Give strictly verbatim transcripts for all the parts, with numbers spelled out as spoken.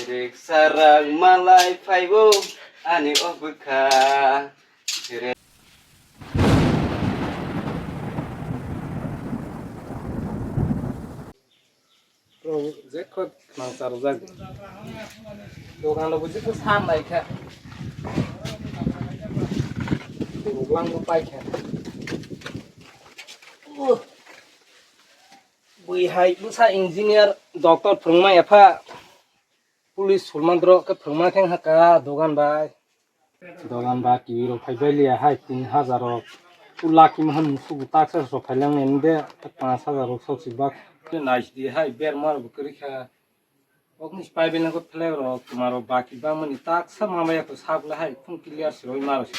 Riksa rang malai phaibo ani o bwkha. Re- Bro, jekho nang charjak. Dogan rok jekho san nai kha. Ruklang bo pai kha. Uh. Bui hai bwsa engineer, doctor phwrwngma epha police sulmantro khe phwrwngma khe haka dogan bai. Dogan ba twi rok phai bai liya hai tin hajar rok. U laki mahan musugo taksa rok phai lang nai de panch hajar rok sok si bak. Nai si di hai ber mar bo kwrwi kha. Okni pai bai nang khe flag rok tuma rok baki bangmani taksa ma bai ko sak le hai phung clear si roi mar si.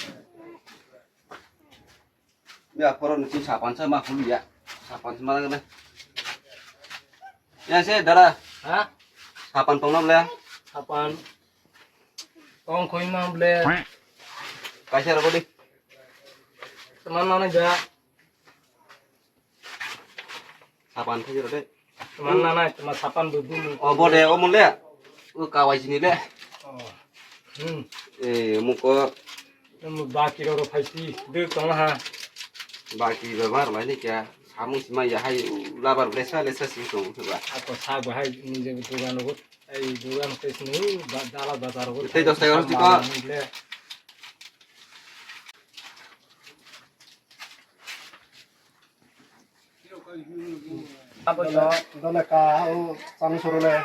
Ya, poro ni sapan sa ma hulu ya. Sapan sa ma na. Ya, se dara. Ha? Sapan tong na ble. Sapan. Tong khoi ma ble. Kaisa ro di. Teman mana ja. Sapan thai ro de. Teman mana, teman sapan bu bu. O bo de, o mun le. U kawai sini le. Oh. Hmm. Eh, muko. Baki rok rok phai si, dwk tong ha. Baki bebhar lai ni kya? Samung sima ya hai labar lesa lesa si tong khe ba. Ako sa bo hai ni je dugan rok. Ei dugan tei sini ba dala bazar rok. Tei dos taka rok tiko. Dole ka o chang suru le.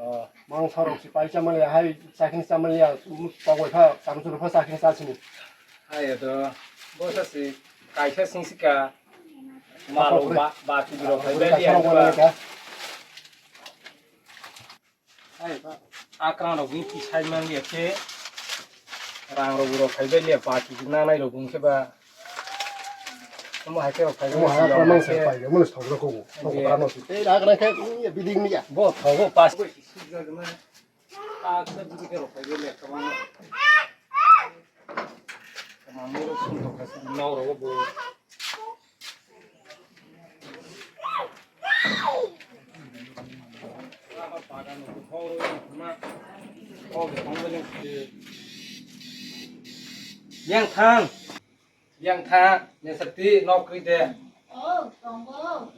Oh. Mang sorok si pai chamali hai sakin chamali ya pogoi pha chang suru pha sakin sa sini. Hai to bo sa si kaisa sing sika malo ba ba tu biro khai be dia. Hai ba. Akrang rok ni kisai man ya khe rang rok rok khai be dia ba ki na nai rok bung khe ba. Omo hai khe rok phai. Omo hai khe rok mang se phai, omo thok rok ko. Thok rok no. Tei rak rak khe biding ni ya. Bo thok bo pas. Pas bidi khe rok phai le kama. Kama mo rok sum thok kha no rok bo. Yang thang. Yang tha, nesakti nok kri de. Oh, tongo.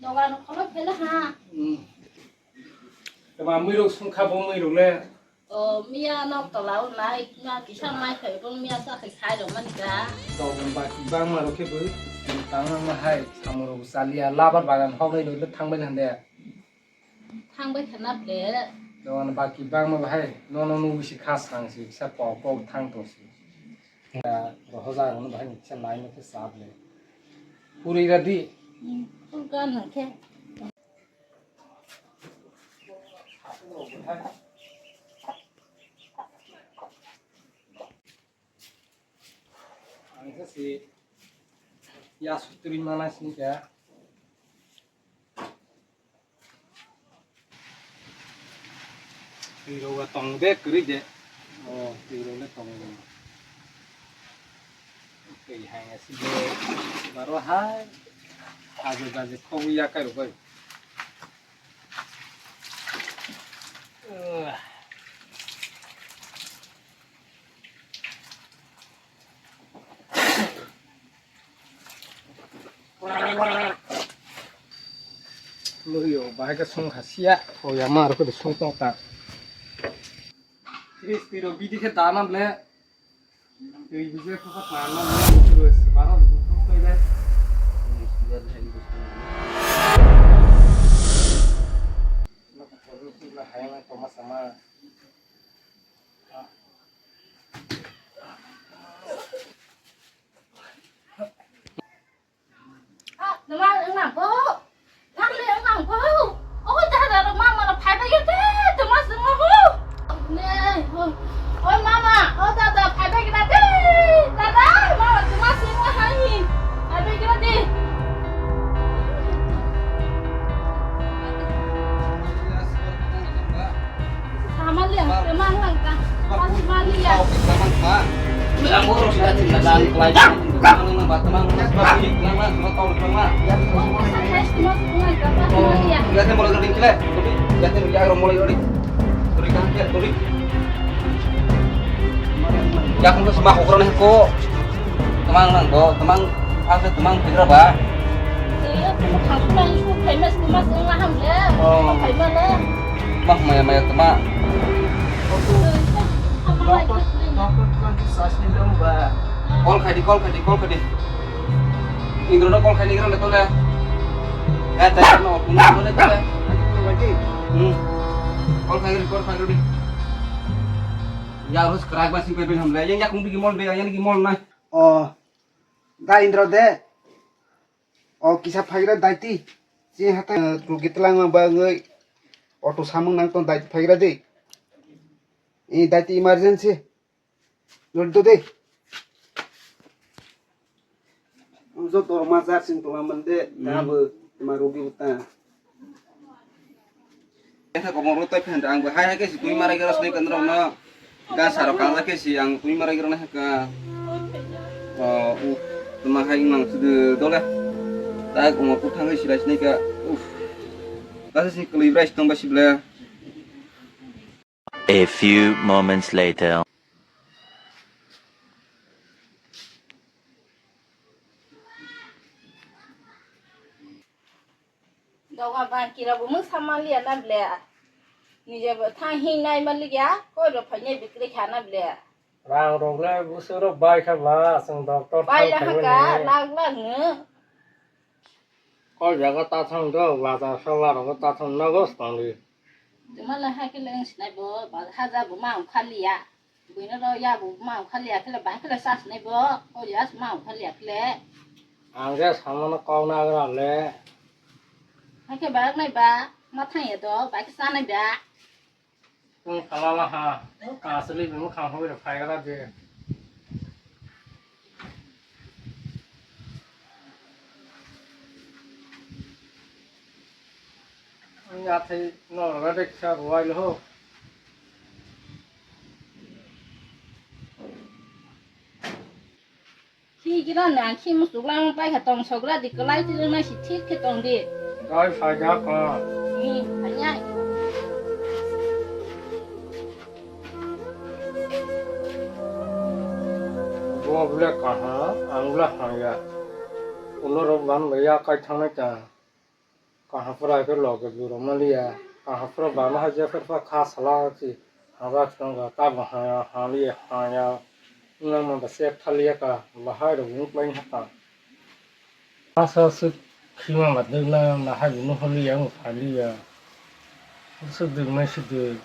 Dogan kholo phela ha. Hmm. Tama muirok sungkha bo muirok le. Oh, miya nok tola o nai, ma kisa mai khai bo miya sa khai sai rok mani ga. Dogan ba bang ma rok khe bo tang ma hai samoro chaliya labar bagan hok nai le thang bai hande. Thang bai kha na ble. Dogan baki bangma bahai, nono nugwi si kha sang si, kisa pok pok thang tong si. Rohoja rok no bahai ni kisa nai no khe sa ble. Puri ra di. Hmm, pur gan na khe. Ang khe si ya sutri mana sini khe. Twi rok tong de kwrwi de. Oh, twi rok le tong. Twi hai asi de. Baro hai. Aje baje khobu ya kai rok bai. Loyo, bahai khe song kha siya. O ya ma rokhe de song tong ta. Tris tiro bidi khe dana ble. Twi bije khe kha tana ble. Baro tong kai le. Hayang toma sama. Ah, toma wng nang pho. Nang le wng nang pho. O dada rok mama rok phai bai de, toma swngo ho. Ne, ho. Oi mama, o dada phai bai gra de. Dada, mama toma swngo hai. Phai bai gra de. Samaliya, temang langka. Samaliya. Yate mulai rodi kile, rodi, yate rodi, agro mulai rodi. Rodi kan kile, rodi. Yakung ke sama okra nih ko. Temang nang do, temang, apa temang pigra ba? Iya, temang khangsu nang su, famous temang setengah ham ya. Oh. Famous lah. Mah maya maya temang. Sama lagi. Doktor, doktor, tukang sasni dong ba. Call khai di, call khai di, call khai di. Indro no call khai ni gra le to le. Eh, tadi no, punya no le to le. Hmm. Call khai ri, call khai ri. Ya harus kerak masih pepin ham le. Yang yakung bigi mol be, yang bigi mol na. Oh, da Indro de. Oh, kisa phaigra daiti. Si hatai, eh, rugi telang ma ba ngoi. Auto samung nang ton daiti phaigra de. Eh, daiti emergency. Jodi to de. Joto rok ma jar sing tongma mande, hmm. Tabo ma rugi uta. Esa komor rok tai phan ang bo hai hai ke si twi marai gero snai kan rok no. Ga saro kan ke si ang twi marai gero na ka. O u tuma hai mang su de dole. Ta komor ku thang si rai snai ka. Uf. Ta si kli rai tong ba si ble. A few moments later. Doga bangki rok bo mungsa manliya na ble. Nije bo thang hing nai manliya, koi rok phainai bikri kha na ble. Rang rok le busuk rok bai kha ba, chwng doctor bai thang la khaimani. Haka, lak lak no. Koi jaga ta thang do, bazar sala rogo ta thang nogo tongdi. Jemala hakhe le wng sinai bo, ba haja bo ma wng khaliya. Buino ro ya bo ma wng khaliya khe le, ba khe le sa sinai bo, koi ya ma wng khaliya khe le. Ang je samano kok nagra le. Hakhe ba wng nai ba, ma thang ya do, ba khe sa nai ba. Tong khalala ha, kasli bini khang hoi rok phai gra de. Ani athai nor ga de kisa rwai lo ho. Khi gila nang khi musuk lang pai kha tong sogra di kwlai ti nang si thik khe tong di. Dai phaida ka. Ni phanya. Bo bile kaha, ang bile haya. Ulo rok ban ya kai thangnai ta. Kahapura khe loge buro maliya, kahapura bana hai je khe kha sala si haba thangga tabo haya haliya haya wngma ba se thaliya ka bahai rok wng klai hata. Asa suk khima ba dwgla na hai bo nuhaliya wng phaliya. Suk dwgmai suk dwg.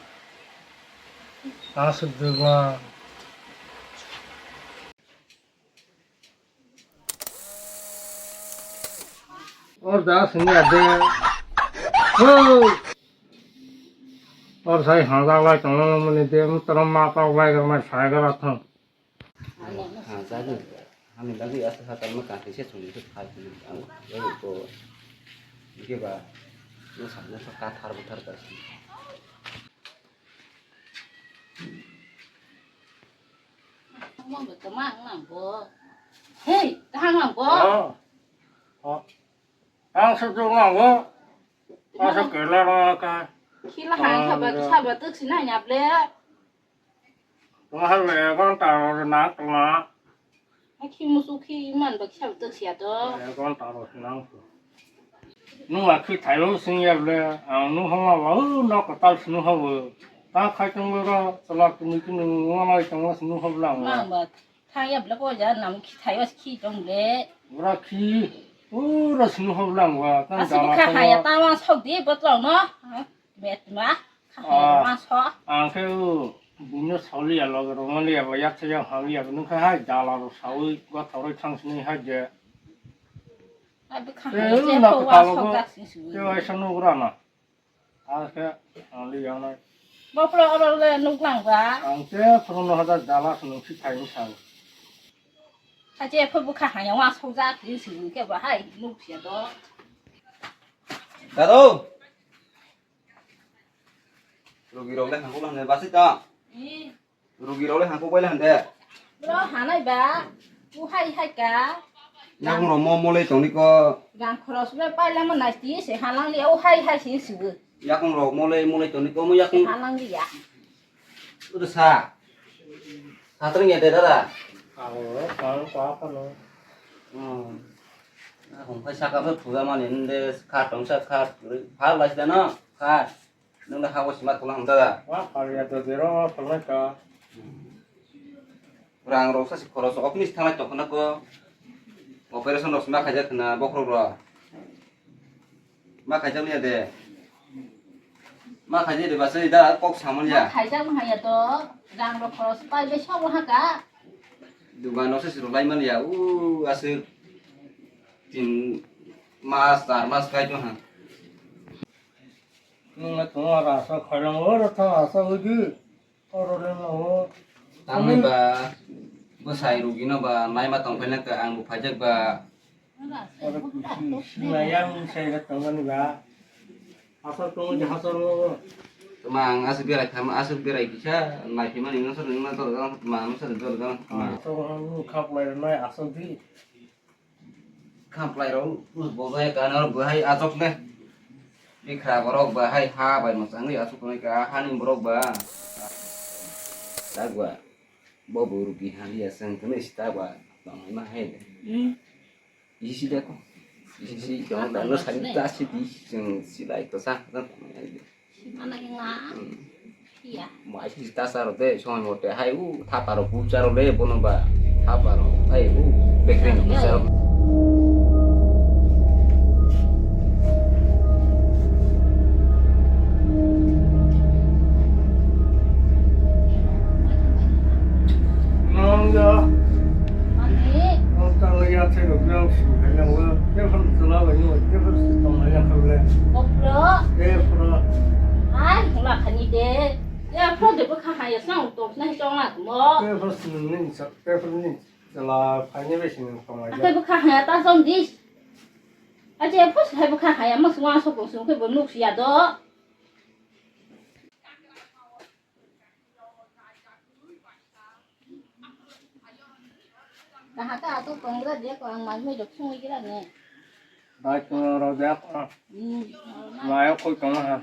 Asuk dwgma. Or da sini ade. Ho. Or sai hang jak lai tong mani de, toro ma tok lai gar mai sai gar athang. Ha, jadi, kami lagi asa sa tama kaki se suli se khai suli ang, ya, ko, ike ba, no sa, no sa, kathar buthar kasi. Omo bo tama wng nang bo. Hei, tang nang bo. Oh. Oh. Ang se juk nang bo. Asa kela rong ka. Khila hai kha ba, kisa ba tuk sinai ya ble. Tong ha le gon ta ro na tong na. Ai, khi musu khi man ba kisa tuk sia to. Gon ta ro sinang. Nung la khi thai lo sing ya ble, ang nung hong la wa, u nok ka tal sinu ha wo. Ta khai tong lo ro, chalak tumi ki nung nung la tong la sinu ha bla. Mang ba, thang ya ble ko ja, nam khi thai wa khi tong le. Ura khi, ura sinu ha bla wa, kan. Asi jala kha tong ha ya wa. Ta wa sok di bot lo no. Ha, met ma, kha ha ya wa so. Ang khe u, bunyo sauli ya lo, romali ya ba, yak sa ya hali ya, nung kha hai jala ro saui, go thoroi thang sini hai je. Abi kha hai je, na ko wa sok dak sing sui. Te wa sa nuk ra na. A khe ang li yang nai. Bopro oro le nuk lang ba. Ang te phuru no hada jala sung si thai ni sang. Kha je phu bu kha hai wa sok jak sing sui ke ba hai nuk sia do. Dado. Rugi rok le hangko lang ne basi ta. Rugi rok le hangko bai le hande. Bro hanai ba. U hai hai ka. Yakung rok mo molai tongni ko. Gang khoros le pailama nai ti se halang li o hai hai se sibu. Yakung rok molai molai tongni ko mo yakung. Halang li ya. Udah sa. Sa tring ya de dada. Ang kang ko apa no. Hmm. Yakung kai saka pe phuga mani nde kha tong sa kha. Pha lai da no. Kha. Nung le ha o sima tulang dada. Wa pha ya do de ro pha lai ka. Rang rok sa si khoros office thanglai tong khna ko. Operation rok ma khaijak khna bokhorok rok. Ma khaijak ya de. Ma khaijak de basa da kok samon ya. Khaijak ma ya to. Rang rok khoros pai be sok ha ka. Dugan rok sa si rok lai man ya. U aswk tin mas char mas kai to ha. Nung le tongo rasa khailang o rasa asa uji. Oro le no. Tamni ba bwsai rugino ba naima tongphaina ka ang bo phaijak ba. Oro kusi sinayang sai ga tongani ba. Asal tongo je hasal no. Tama ang aswk berai khama aswk berai kisa naiphimani nang sar nang tor gang ma nang sar dor gang ma. Asal no khaplai nai asal di. Khamplai rok bojai kana rok bahai achok le. Bikra borok bahai ha bai mwchangwi achuk tonwi ka hani borok ba. Dagwa. Bo buru bihali asang kene sita ba. Tongwi ma hai de. Hmm. Isi de ko. Isi si jong da no sani ta si di sing silai to sa. Mana hinga. Hmm. Iya. Mai si ta sar de song mo te hai u thapa ro bu charo le bono ba. Thapa ro hai u bekre no charo. Nong ya. Mani. Nong ta ya te ro ya su hai ya wa. Te ham tu la wa yo. Te ham su tong hai ya kha le. Kopro. Te pro. Ai, hula khani de. Ya, phone de bwkha haya, sang tok nai chong na mo. Paper sini ning sa, paper ning. Jala, phai ni besi ning tong lai. Akai bwkha haya, ta chong dis. Aje, phos hai bwkha haya, mas wa so kong sung ke bo nuk sia do. Kaha ka ato tongra je ko ang mai mai dok sung gira ne. Bai ko ro ja ko. Hmm. Mai ko ko ha.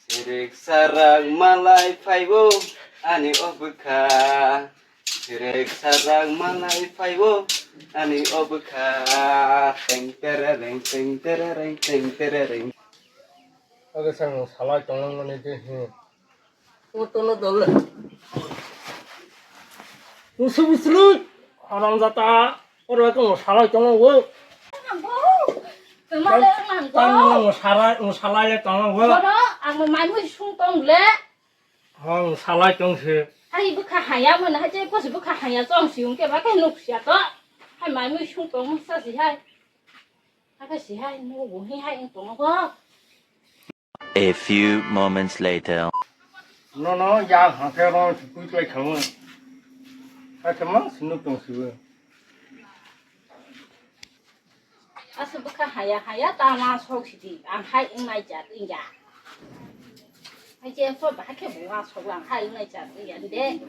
Sirek sarak malai phaibo ani obwkha. Sirek sarak malai phaibo ani obwkha. Teng terereng, teng terereng, teng terereng. Oke, sang salai tongmani de, hmm. Tono dole. Musu musu. Haram jata. Oro ke mo salai tongo wo. Tamo le nang go. Tamo mo salai, mo salai le tongo wo. Oro ang mai mui sung tong le. Hong salai tong se. Hai bwkha haya mo na hai je pos bwkha haya chong si ung ke ba ke nuk sia to. Hai mai mui sung tong sa si hai. Aka si hai no bo hi hai ung tong go. A few moments later. No no ya ha ke ro si pui pui khamo. Ha ke mang si nuk tong si wo. Aswk bwkha haya haya ta ma sok sidi, ang hai wngnai jat wngya. Hai je pho bahai khe bo ma sok lang hai wngnai jat wngya de.